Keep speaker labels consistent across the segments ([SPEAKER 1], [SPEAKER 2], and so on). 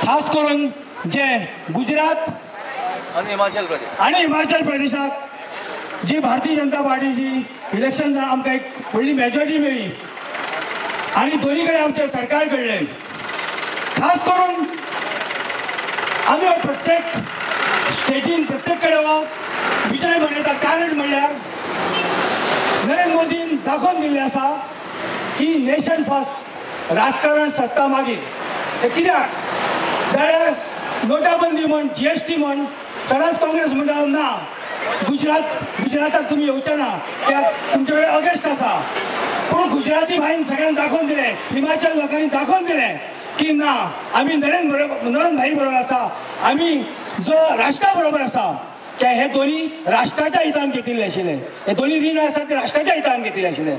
[SPEAKER 1] खास करून जे गुजरात आनी हिमाचल प्रदेशाक जी भारतीय जनता पार्टीची इलेक्शन आमकां एक व्हडली मेजॉरिटी मेळ्ळी आनी दोनी कडेन आमचें सरकार घडलें. खास करून आमी प्रत्येक स्टेटीन प्रत्येक कडेन हो विजय मनयता. कारण म्हणल्यार नरेंद्र मोदीन दाखोवन दिल्लें आसा की नेशन फर्स्ट, राजकारण सत्ता मागीर. ते कित्याक जाल्यार नोटाबंदी म्हण, GST म्हण, सदांच काँग्रेस म्हणटा ना गुजराताक तुमी येवचे ना, कित्याक तुमचे कडेन अगेस्ट आसा. पूण गुजराती भाईन सगळ्यांक दाखोवन दिलें, हिमाचल लोकांनी दाखोवन दिलें की ना, आमी नरेंद्र भाई बरोबर आसा, आमी जो राष्ट्रा बरोबर आसा. की हे दोन्ही राष्ट्राच्या हितान घेतिल्ले आशिल्ले, हे दोन्ही निर्णय आसा ते राष्ट्राच्या हितान घेतिल्ले आशिल्ले.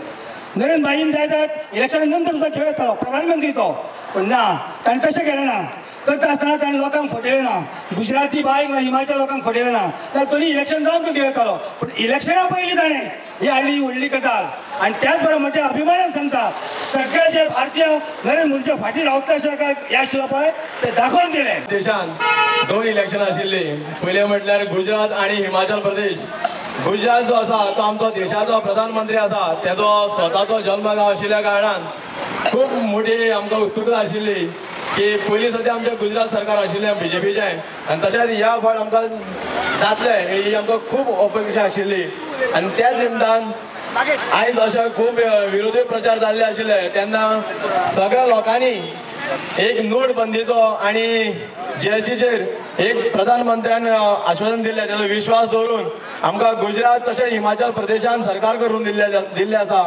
[SPEAKER 1] नरेंद्र भाईन जाय जाल्यार इलेक्शना नंतर सुद्दां खेळ येतालो प्रधानमंत्री तो, पूण ना, ताणें तशें केलें ना. करता आसतना ताणें लोकांक फटयलें ना, गुजराती बायक वा हिमाचल लोकांक फटयलें ना. जाल्यार दोन्ही इलेक्शन जावन तो खेळ येतालो, पूण इलेक्शना पयलीं ताणें ही हाडली व्हडली गजाल. आनी त्याच बरोबर म्हज्या अभिमानान सांगता, सगळे जे भारतीय नरेंद्र मोदीच्या फाटीं रावतले अशें काय ह्या आशिल्लो पळय ते दाखोवन दिलें.
[SPEAKER 2] देशांत दोन इलेक्शनां आशिल्लीं, पयलें म्हटल्यार गुजरात आनी हिमाचल प्रदेश. गुजरात जो आसा तो आमचो देशाचो प्रधानमंत्री आसा, तेजो स्वताचो जल्मगांव आशिल्ल्या कारणान खूब मोठी आमकां उत्सुकता आशिल्ली की पयलीं सद्या आमचें गुजरात सरकार आशिल्लें BJPचें, आनी तशेंच ह्या फावट आमकां जातलें ही आमकां खूब अपेक्षा आशिल्ली. आनी त्याच निमतान आयज अशे खूब विरोधी प्रचार जाल्ले आशिल्ले तेन्ना सगळ्या लोकांनी एक नोटबंदीचो आनी GSTचेर एक प्रधानमंत्र्यान आश्वासन दिल्लें, तेजो विश्वास दवरून आमकां गुजरात तशेंच हिमाचल प्रदेशान सरकार करून दिल्लें आसा.